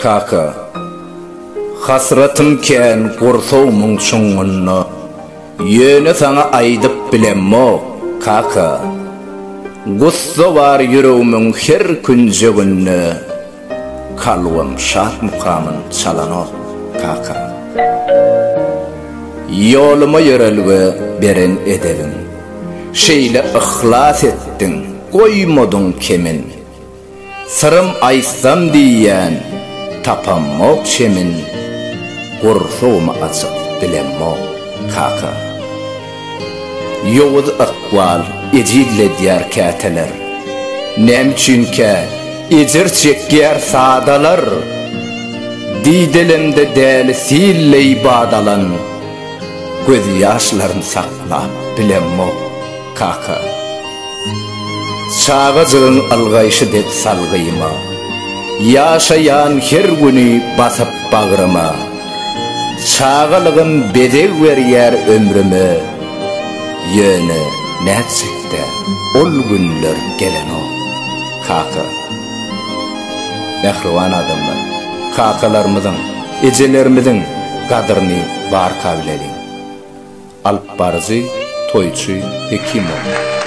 Kaka, hasratym kän gursagymyň çuňunda, Ýöne saňa aýdyp bilemok, kaka. Gussa bar ýüregimiň her künjeginde, Kalbym şat mukamyn çalanok, kaka. Ýoluma ýörelge beren edebiň, Şeýle yhlas etdiň, goýmadyň kemin. Syrym aýtsam diýýän, tapammok çemin, Gursagymy açyp bilemok, kaka. Ýowuz ykbal ejizledýär käteler, Näme üçinkä ejir çekýär sadalar? Didelemde däli silleý bat alan, Gözýaşlaryn saklap bilemok, kaka. Çagajygyň ylgaýşy dek salgyma, Ýaşaýan her güni basyp bagryma. Çagalygym bezeg berýär ömrüme, Ýöne nätjekdä ol günler gelenok, kaka. Mähriban adamlar, kakalarymyzyň, ejelerimiziň gadyryny barka bileliň. Alypbaryjy Toýçy Hekimow.